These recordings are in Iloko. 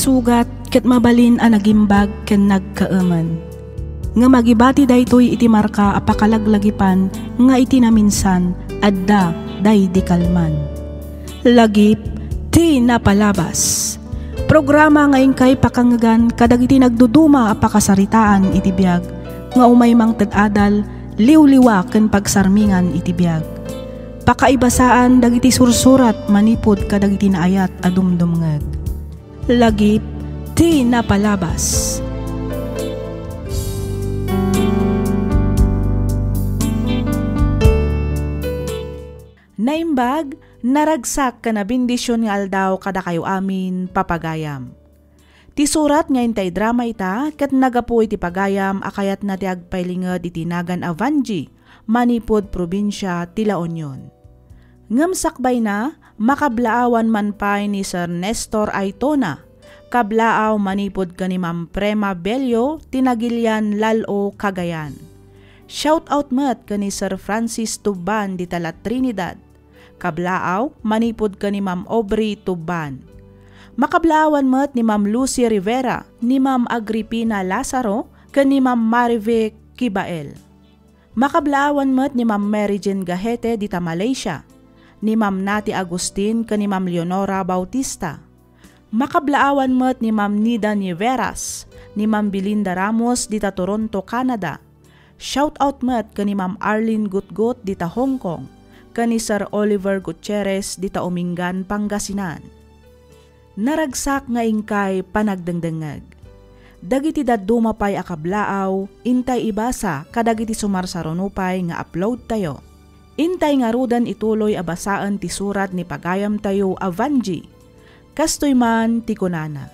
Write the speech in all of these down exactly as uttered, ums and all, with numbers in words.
Sugat ket mabalin a nagimbag ken nagkaemen. Ngem agibati daytoy iti marka a pakalaglagipan nga iti naminsan adda daydi kalman. Lagip ti napalabas. Programa nga inkay pakangngegan kadagiti nagduduma a pakasaritaan iti biag nga umay mangted adal, liwliwa ken pagsarmingan iti biag. Pakaibasaan dagiti sursurat manipud kadagiti naayat a dumdumngeg. Lagip ti napalabas. Naimbag, naragsak ken a bendision nga aldaw kadakayo amin, papagayam. Ti surat nga intay drama ita ket nagapu iti pagayam a kayatna ti agpailinged iti nagan a Vangie manipud probinsia ti La Union. Ngem sakbayna, makablaawan man pay ni Sir Nestor Aitona, kablaaw manipud ken ni Ma'am Prema Bello ti Nagilian, Lal-o, Cagayan. Shout out met ken ni Sir Francis Tuban dita La Trinidad, kablaaw manipud ken ni Ma'am Aubrey Tuban. Makablaawan met ni Ma'am Lucy Rivera, ni Ma'am Agripina Lazaro, ken ni Ma'am Marivic Kibael. Makablaawan met ni Ma'am Mary Jane Gahete dita Malaysia, ni Ma'am Nati Agustin ken ni Ma'am Leonora Bautista. Makablaawan met ni Ma'am Nida Niveras, ni Ma'am Belinda Ramos dita Toronto, Canada. Shout out met ken ni Ma'am Arlene Gutgut dita Hong Kong, ken ni Sir Oliver Gutierrez dita Umingan, Pangasinan. Naragsak nga inkay panagdengdengngeg. Dagiti dadduma pay a kablaaw, intay ibasa kadagiti sumarsaruno pay nga upload tayo. Intay ngaruden ituloy a basaen ti surat ni pagayamtayo a Vangie. Kastoy man ti kunana,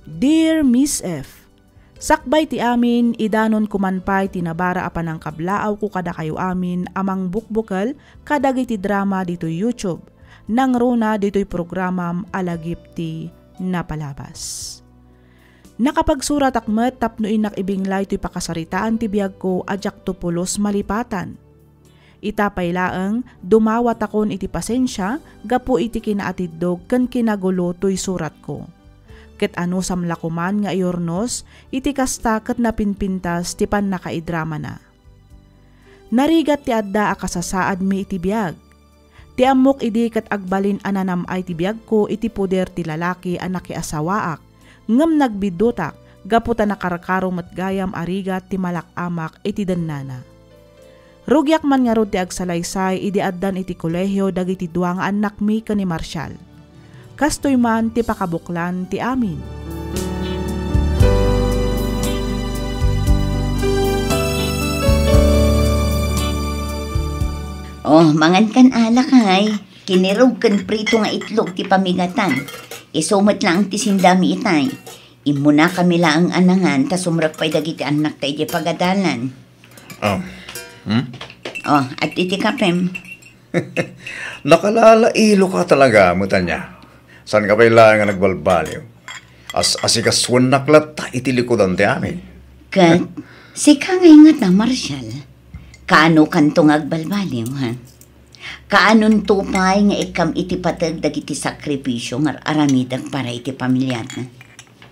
Dear Miss F, sakbay ti amin, idanonko man pay ti nabara a panangkablaawko kadakayo amin a mangbukbukel kadagiti drama ditoy YouTube, nangruna ditoy programam a Lagip ti Napalabas. Nakapagsuratak met tapno innak ibinglay toy pakasaritaan ti biagko a diakto pulos malipatan. Ita pay laeng, dumawatakon iti pasensia gapu iti kinaatiddog ken kinagulo toy suratko. Ket anusam la koman nga iurnos iti kasta ket napinpintas ti pannakaidramana. Narigat ti adda a kasasaadmi iti biag. Ti ammok idi ket agbalin a nanam-ay ti biagko iti poder ti lalaki a nakiasawaak, ngem nagbiddutak gapu ta nakarkaro met gayam a rigat ti malak-amak iti dennana. Rugiak man ngarud ti agsalaysay idi addan iti kolehio dagiti dua nga annakmi ken ni Marshall. Kastoy man ti pakabuklan ti amin. Oh, mangan kan alak, ay. Kinirog ken prito nga itlog ti pamigatan. Isu met laeng ti sindami itay. Immunakami laeng a nangan ta sumrek pay dagiti annakta idiay pagadalan. Oh. Hmm? Oh, at iti kapem. Nakalalailo ka talaga, met ania. Saan ka pay laeng nga nagbalbaliw? As-asikasuennak latta iti likudan ti amin. Ket, sika ngay ngata, Marshall. Kaano kanto nga agbalbaliw, ha? Kaanonto pay nga ikkam iti pateg dagiti sakripisio nga ar-aramidek para iti pamiliatna?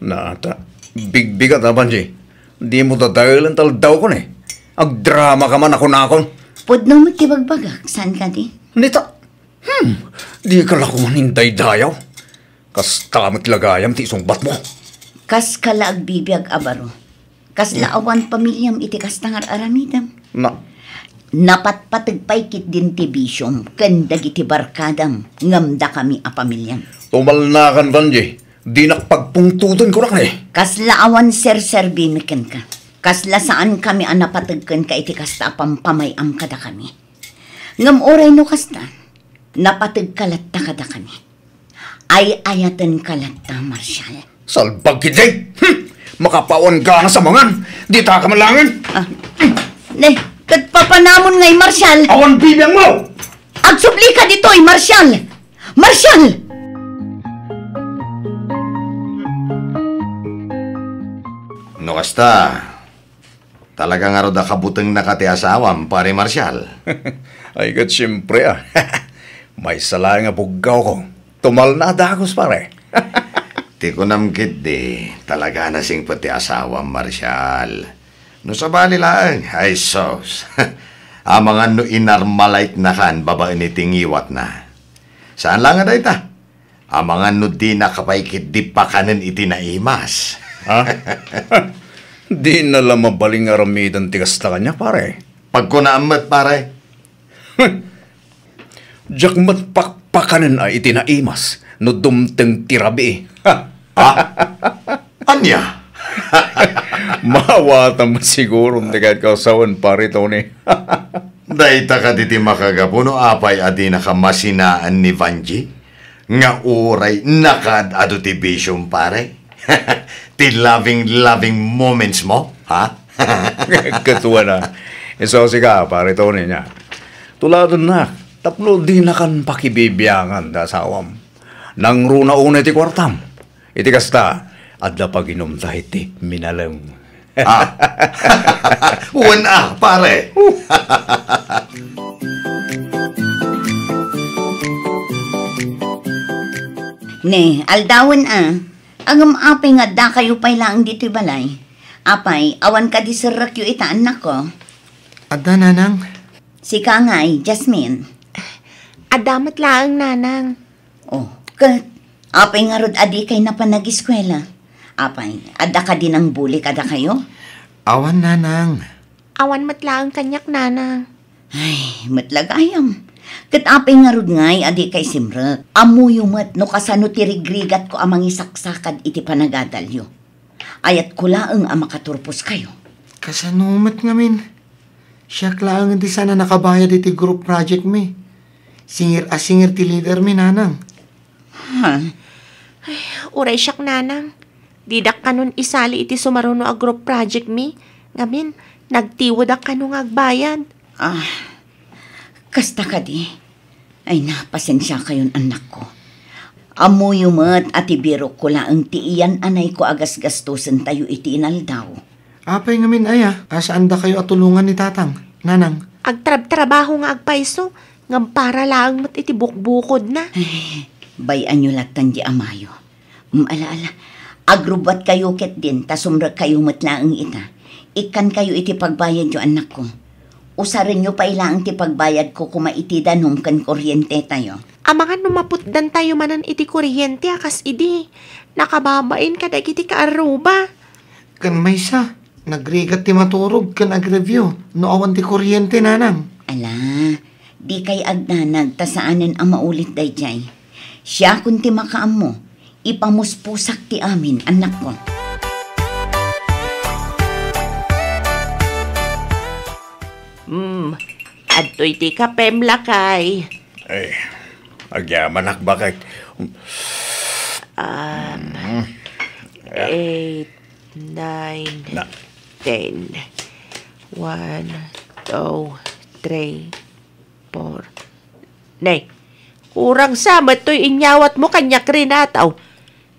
Nata, bigbigat a, Vangie. Dimo dadaelen ta aldawko ni. Agdrama ka man a kunakon. Pudno met ti bagbagak, saan kadi? Nita, hmm, di ka la koman indaydayaw. Kasta met la gayam ti isungbatmo. Kas ka la agbibiag a baro. Kasla awan pamiliam iti kasta nga ar-aramidem. Na- Napatpateg pay ketdin ti bisiom ken dagiti barkadam ngem dakami a pamiliam. Tumalnakan, Vangie. Dinak pagpungtoten, kunak ni. Kasla awan serserbimi kenka. Kasla saankami a napateg kenka iti kasta a pampamay-am kadakami. Ngem uray no kasta, napategka latta kadakami. Ay-ayatenka latta, Marshall. Salbag ketdi! Hmm! Makapawan ganas a mangan! Dita ka malangen! Ah. Ne, ket papanamon ngay, Marshall! Awan bibiangmo! Agsublika ditoy, Marshall! Marshall! No kasta, talaga ngarud a kabutengnaka ti asawam, Pare Marshall? Ay, ket siempre, a. Maysa laeng a buggawko. Tumalna a dagus, pare. Ti Kunam ketdi, talaga a nasingpet ti asawam, Marshall. No sabali laeng, ay sus. Amangan no inarmalaitnakan babaen iti ngiwatna. Saan la nga dayta? Amangan no dinaka pay ketdi pakanen iti naimas. Ha? Dina la mabalin nga aramiden ti kasta kaniak, pare. Pagkunaam met, pare. Diak met pakpakanen a iti naimas no dumteng ti rabii. Ha? Ha? Ania? Maawatam siguro ti kayat ko a sawen, pare Tony. Dayta kadi ti makagapu no apay a dinaka masinaan ni Vanji nga uray nakaad-adu ti bisiom, pare? Ti loving, loving moments mo, ha? Ket wen a. Isu sika, pare Tony, nia. Tuladennak, tapno dinakan pakibibiangan ti asawam. Nangruna unay ti kuartam. Iti kasta, adda paginumta iti minalem. Ah. Wen a, pare. Ne, aldawen a. Ngem apay nga addakayo pay laeng ditoy balay? Apay, awan kadi serrekyo ita, annakko? Adda, nanang. Sika ngay, Jasmine? Adda met laeng, nanang. Oh, ket apay ngarud a dikay napanagiskuela? Apay, adda kadi nangbuli kadakayo? Awan, nanang. Awan met laeng kaniak, nanang. Ay, met la gayam. Ket apay ngarud ngay a dikay simrek? Ammoyo met no kasano ti rigrigatko a mangisaksakad iti panagadalyo. Ayatko laeng a makaturposkayo. Kasano met ngamin? Siak laeng ti saan a nakabayad iti group project mi. Singir a singir ti leader mi, nanang. Ha? Ay, uray siak, nanang. Didak kanon isali iti sumaruno a group project mi. Ngamin, nagtiwedak kano nga agbayad. Ah, kasta kadi? Ay na, pasensiakayon, annakko. Ammoyo met a ti birokko laeng ti iyan-anayko a gasgastusentayo iti inaldaw. Apay ngamin aya a saandakayo a tulongan ni tatang, nanang? Agtrabtrabaho nga agpayso, ngem para laeng met iti bukbukodna. Ay, bay-anyo lattan di amayo. Mm, ala, ala. Agrubbuatkayo ketdin, ta sumrekkayo met laeng ita. Ikkankayo iti pagbayadyo, annakko. Usarenyo pay laeng ti pagbayadko koma iti danum ken kuryentetayo. Amangan no maputdantayo manen iti kuryente a kas idi. Nakababain kadagiti kaarruba. Ken maysa, nagrigat ti maturog ken agreview no awan ti kuryente, nanang. Ala, dikay agdanag ta saanen a maulit daydiay. Siakon ti makaammo. Ipamuspusak ti amin, annakko. Hmm, adtoy ti kapem, lakay. Ay, agyamanak, baket. Um, Mm. Eight, nine, Na- ten. One, two, three, four. Nay, kurang sa met toy inyawatmo kaniak, Renato.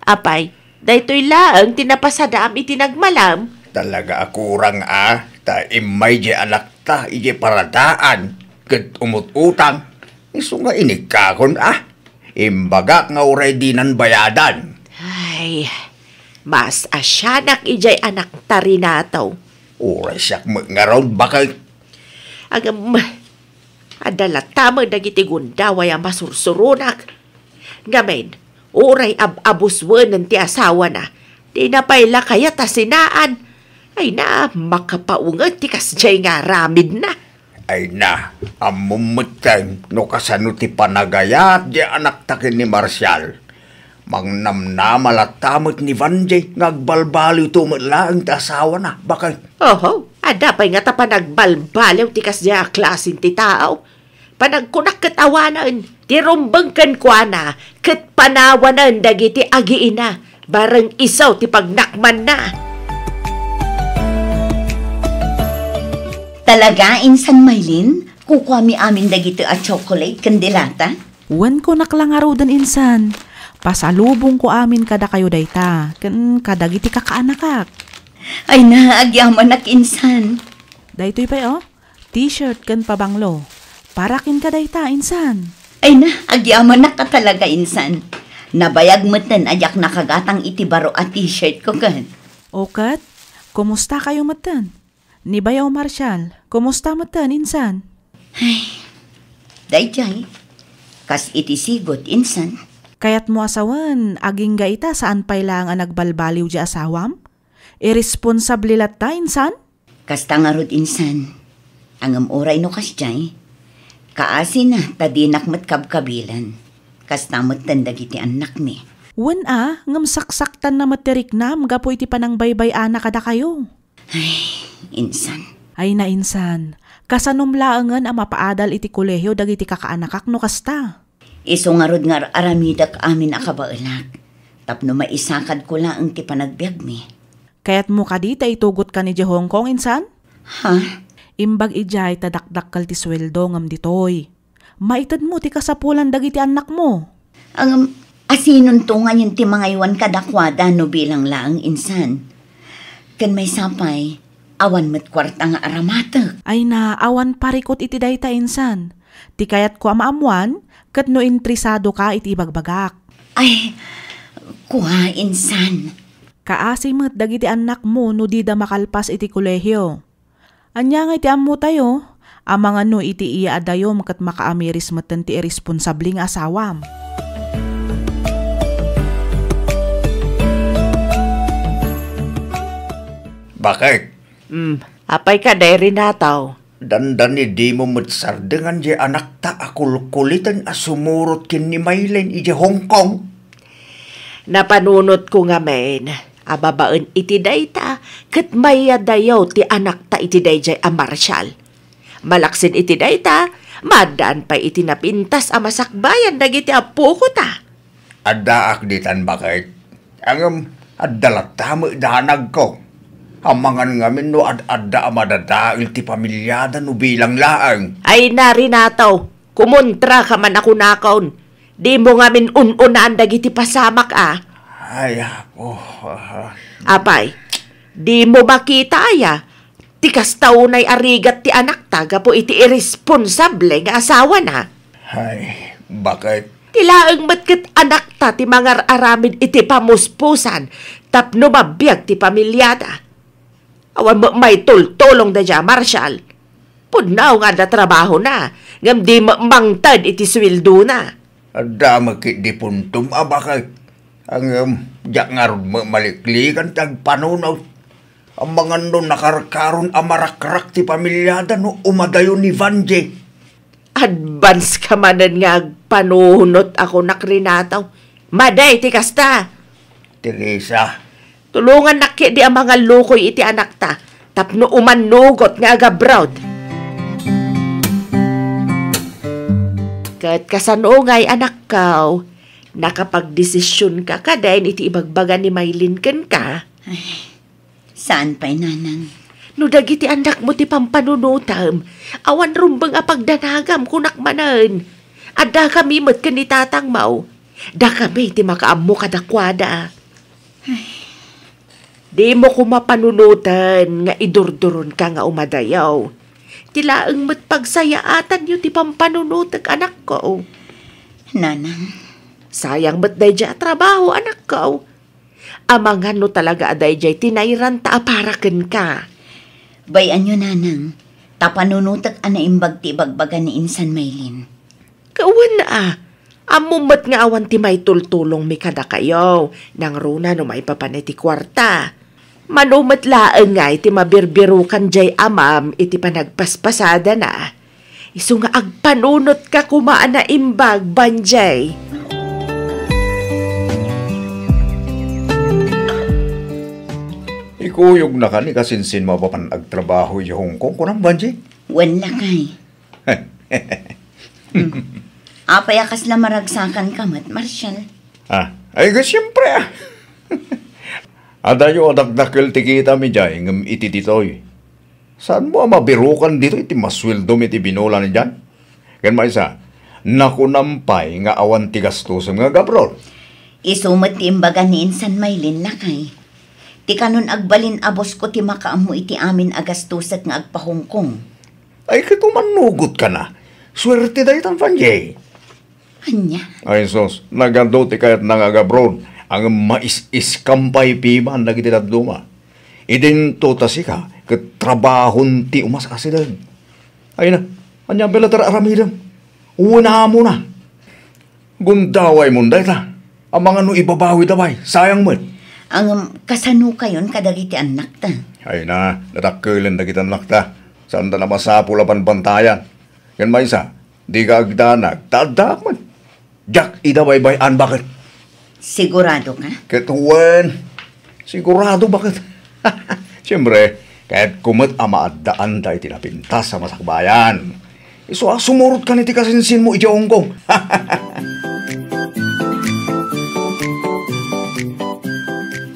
Apay, daytoy laeng ti napasadaam iti nagmalam? Talaga a kurang a, ta immay di anakta iti paradaan ket umut-utang. Isu nga inikkakon a. Imbagak nga uray dinan bayadan. Ay, mas asianak idiay anakta, Renato. Uray siak met ngarud, baket. Agam, adda latta met dagiti gundaway a masursuronak. Ngamin, uray ab-abuswenen ti asawana, dina pay la kayat a sinaan. Ay na, makapaunget ti kasdiay nga aramidna. Ay na, ammom metten no kasano ti panagayat di anakta ken ni Marcial. Mangnamnama latta met ni Vanjie nga agbalbaliwto met laeng ti asawana, baket. Oho, adda pay ngata panagbalbaliw ti kasdiay a klasen ti tao. Panagkunak ket awanen ti rumbeng kenkuana ket panawanen dagiti agiina, bareng isu ti pagnakmanna. Talaga, insan Maylin, kukuami amin dagitoy a chocolate ken delata? Wen, kunak la ngaruden, insan. Pasalubongko amin kadakayo dayta, ken kadagiti kakaanakak. Ay na, agyamanak, insan. Daytoy pay, oh. T-shirt ken pabanglo. Para kenka dayta, insan. Ay na, agyamanak a talaga, insan. Nabayag metten a diak nakagatang iti baro a t-shirt ko ken. O ket, kumusta kayo metten? Ni Bayaw Marshall, kumusta metten, insan? Ay, daydiay, kas iti sigud, insan. Kayatmo a sawen, agingga ita saan pay laeng a nagbalbaliw di asawam? Irresponsable latta, insan? Kasta ngarud, insan. Ngem uray no kasdiay, kaasina ta dinak met kabkabilan. Kasta metten dagiti annakmi. Wen a, ngem saksaktanna met ti riknam gapu iti panangbaybay-ana kadakayo. Ay, insan. Ay, nainsan. Kasanom laengen a mapaadal iti kolehio dagiti kakaanakak no kasta? Isu ngarud nga ar-aramidek amin a kabaelak, tapno maisakadko laeng ti panagbiagmi. Kayatmo kadi ta itugotka idiay Hong Kong, insan? Ha? Imbag idiay ta dakdakkel ti sueldo ngem ditoy. Maitedmo ti kasapulan dagiti annakmo. Ngem, asinonto ngayen ti mangaywan kadakuada no bilang laeng, insan? Ken maysa pay, awan met kuarta nga aramatek. Ay na, awan parikut iti dayta, insan. Ti kayatko a maammuan, ket no interesadoka iti ibagbagak. Ay, kua, insan. Kaasi met dagiti annakmo no dida makalpas iti kolehio. Ania ngay ti ammotayo? Amangan no iti iya a dayom ket makaamiris metten ti irresponsable nga asawam. Bakit? Hmm, apay ka, Day Renato? Dandani dimo met sardengan diay anakta a kulkuliten a sumurot ken ni Maylin idiay Hong Kong? Napanunotko ngamin a babaen iti dayta ket mayadayaw ti anakta iti daydiay a Marshall. Malaksid iti dayta, maaddaan pay iti napintas a masakbayan dagiti appoko ta. Addaak ditan, baket. Ngem, adda latta met danagko. Amangan ngamin no ad-adda a madadael ti pamiliada no bilang laeng. Ay na, Renato, kumontraka man a kunakon. Dimo ngamin un-unaan dagiti pasamak a. Ay, apo. Apay, dimo makita aya? Ti kasta unay a rigat ti anakta gapu iti irresponsable nga asawana. Ay, baket. Ti laeng met ket anakta ti mangar-aramid iti pamuspusan tapno mabiag ti pamiliada. Awan met maitultulong daydiay a Marshall. Pudno nga adda trabahona, ngem di met mangted iti suweldona. Adda met ketdi puntom a baket. Ngem, diak ngarud met maliklikan ti agpanunot. Amangan no nakarkaron a marakrak ti pamiliada no umadayo ni Vanjie. Advance ka manen nga agpanunot a kunak, Renato. Madi ti kasta. Teresa. Tulongannak ketdi a mangallukoy iti anakta tapno umannugot nga agabroad. Ket kasano ngay, anakko? Nakapagdesisionka kadin iti ibagbaga ni Maylin kenka? Ay, saan pay, nanang. No dagiti annakmo ti pampanunotem, awan rumbeng a pagdanagam, kunak manen. Addakami met ken ni tatangmo. Dakami ti makaammo kadakuada. Ay. Dimo koma panunoten nga idurduronka nga umadayo. Ti laeng met pagsayaatanyo ti pampanunotek, anakko. Nanang. Sayang met daydiay a trabaho, anakko. Amangan no talaga a daydiay ti nairanta a para kenka. Bay-anyo, nanang, ta panunotek a naimbag ti ibagbaga ni insan Maylin. Kawan a, ammom met nga awan ti maitultulongmi kadakayo, nangruna no maipapan iti kuarta. Mano met laeng ngay ti mabirbirokan diay amam iti panagpaspasadana. Isu nga agpanunotka koma a naimbag, Vanjie. Ikuyogna kani kasinsin mapapan agtrabaho iti Hong Kong, kunam, Vanjie? Wen, lakay. Hmm. Apay a kasla maragsakanka met, Marshall? Ah, ay, siempre, ah. Adayo a dakdakkel ti kitam idiay, ngem iti ditoy. Saanmo a mabirokan ditoy ti masueldom iti binulan idiay? Ken maysa, nakunam pay nga awan ti gastosem nga agabroad. Isu met ti imbaga ni insan Maylin, lakay. Ti kanon agbalin a boss ko ti makaammo iti amin a gastosek nga agpa-Hong Kong. Ay, ket umannugotkana. Suerte daytan, Vanjie. Ania? Ay, sus, nagadu ti kayatna nga agabroad, ngem mais-iskampay piman dagiti dadduma. Idinto ta sika, ket trabahon ti umas-asideg. Ay na, ania bella ti aramidem? Unamona. Gundaway mon dayta. Amangan no ibabawida pay, sayang met. Ngem kasano kayon kadagiti annakta? Ay na, nadakkelen dagiti annakta. Saanda a masapul a banbantayan. Ken maysa, dika agdanag, ta addaak met. Diak ida baybay-an, baket. Sigurado ka? Ket wen, sigurado, baket. Siempre, kayatko met a maaddaanda iti napintas a masakbayan. Isu a sumurotka iti kasinsinmo idiay Hong Kong.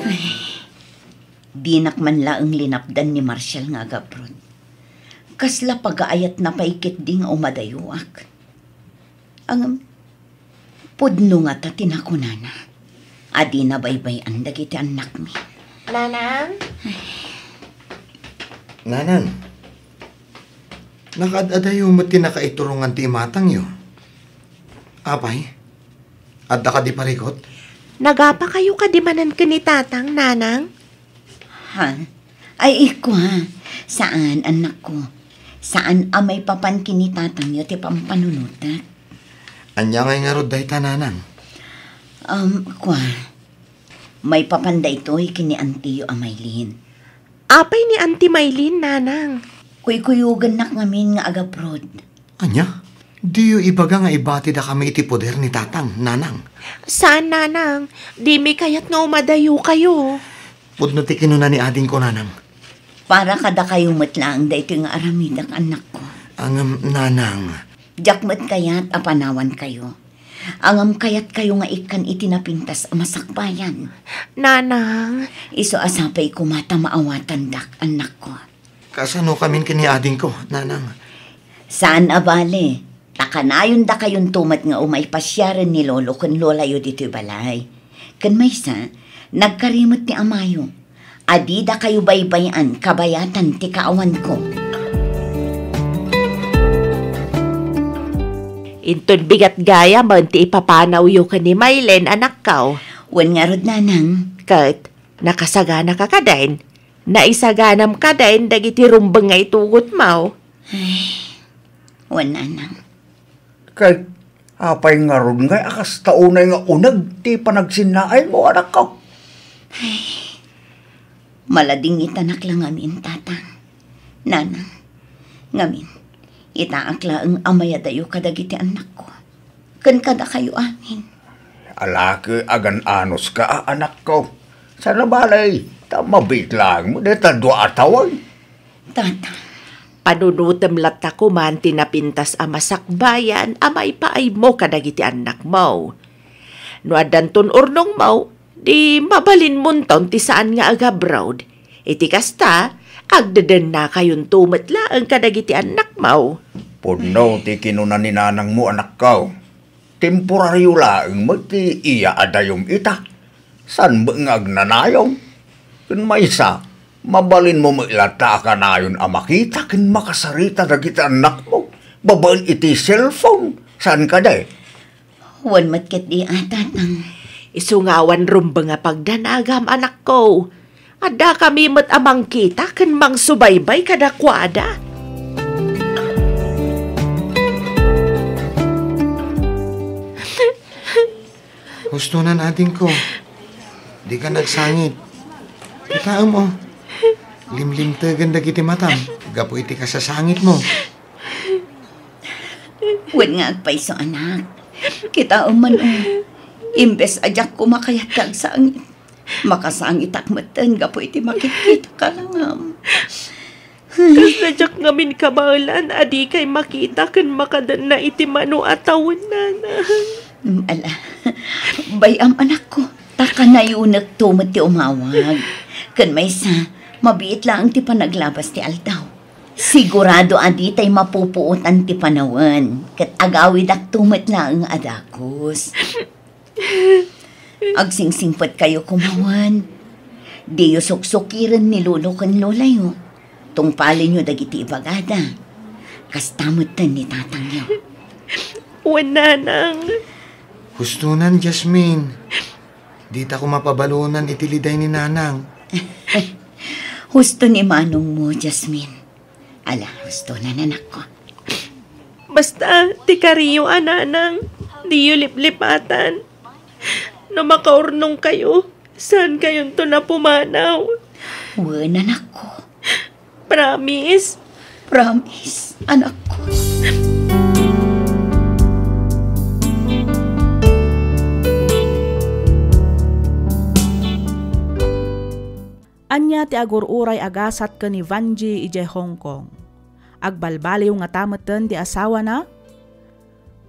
Ay, dinak man laeng linapdan ni Marshall nga agabroad. Kasla pagaayatna pay ketdi nga umadayoak. Ngem, pudno ngata ti nakunana a dina baybay-an dagiti annakmi. Nanang? Nanang, nakaad-adayo met ti nakaiturongan ti imatangyo. Apay, adda kadi parikut? Nagapakayo kadi manen ken ni Tatang, Nanang? Ha? Ay, ikua, saan, annakko. Saan a maipapan ken ni Tatangyo ti pampanunotek. Ania ngay ngarud dayta, Nanang? Um, kua, maipapan daytoy ken ni Antiyo a Maylin. Apay ni Anti Maylin, Nanang? Kuykuyogennak ngamin nga agabroad. Ania? Diyo ibaga nga ibatidakami iti poder ni Tatang, Nanang? Saan, Nanang. Dimi kayat nga umadayokayo. Pudno ti kinuna ni adingko, Nanang. Para kadakayo met laeng daytoy nga aramidek, annakko. Ngem, Nanang. Diak met kayat a panawankayo. Ngem kayatkayo nga ikkan iti napintas a masakbayan. Nanang. Isu a sapay koma ta maawatandak, annakko. Kasano kamin ken ni adingko, Nanang? Saan a bale, ta kanayon dakayonto met nga umay pasiaren ni lolo ken lolayo ditoy balay. Ken maysa, nagkari met ti amayo. A didakayo baybay-an kabayatan ti kaawanko. Inton bigat gayam ti ipapanawyo ken ni Maylen, anakko. Wen ngarud, Nanang. Ket, nakasaganaka kadin? Naisaganam kadin dagiti rumbeng nga itugotmo? Ay, wen, Nanang. Ket apay ngarud ngay a kasta unay nga uneg ti panagsinnaaymo, anakko? Ay, maladingitanak la ngamin, Tatang. Nanang, ngamin, itaak laeng a mayadayo kadagiti annakko. Ken kadakayo amin. Alake, agan-anoska a, anakko. Saan a bale, ta mabiit laeng met dayta dua a tawen. Tata. Panunotem latta koman ti napintas a masakbayan a maipaaymo kadagiti annakmo. No addanton urnongmo, di mabalinmonton ti saan nga agabroad. Iti kasta, agdedennakayonto met laeng kadagiti annakmo. Pudno ti kinuna ni nanangmo, anakko. Temporario laeng met ti iyaadayom ita. Saan met nga agnanayon? Ken maysa, mabalinmo met latta a kanayon a makita ken makasarita dagiti annakmo babaen iti cellphone. Saan kadi? Wen met ketdi a, Tatang. Isu nga awan rumbeng a pagdanagam, anakko. Addakami met a mangkita ken mangsubaybay kadakuada. Hustonan, adingko. Dika nagsangit. Kitaem, o. Limlimtegen dagiti matam gapu iti kasasangitmo. Wen nga agpayso, anak. Kitaem man, o. Imbes a diak koma kayat nga agsangit, makasangitak metten gapu iti makitkita ka langam. Kasla diak ngamin kabaelan a dikay makita ken makadenna iti mano a tawen, Nanang. Mm, ala. Bay-am, anakko. Ta kanayonekto met ti umawag. Ken maysa, mabiit laeng ti panaglabas ti aldaw. Sigurado a ditay mapupuotan ti panawen, ket agawidakto met laeng a dagus. Agsingsingpetkayo koma, wen. Diyo suksukiren ni lolo ken lolayo. Tungpalenyo dagiti ibagada. Kasta metten ni tatangyo. Wen, nanang. Hustonan, Jasmine. Dita ko mapabalonan iti liday ni Nanang. Husto ni manongmo, Jasmine. Ala, hustonan, anakko. Basta, ti kariyo a Nanang, diyo liplipatan. No makaurnongkayo, saankayonto a pumanaw. Wen, anakko. Promise? Promise, anakko. Ania ti agur-uray a gasat ken ni Vanjie idiay Hong Kong? Agbalbaliw ngata metten ti asawana?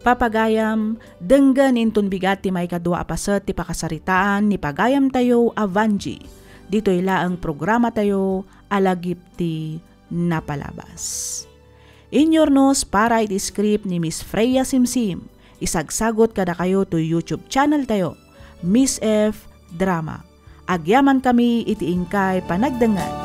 Papagayam, denggen inton bigat ti maikadua a paset ti pakasaritaan ni pagayamtayo a Vanjie, ditoy laeng programatayo a Lagip ti Napalabas. Inyurnos para iti script ni Miss Freya Simsim, isagsagot kadakayo to YouTube channel tayo, Miss F Drama. Agyamankami iti inkay panagdengngeg.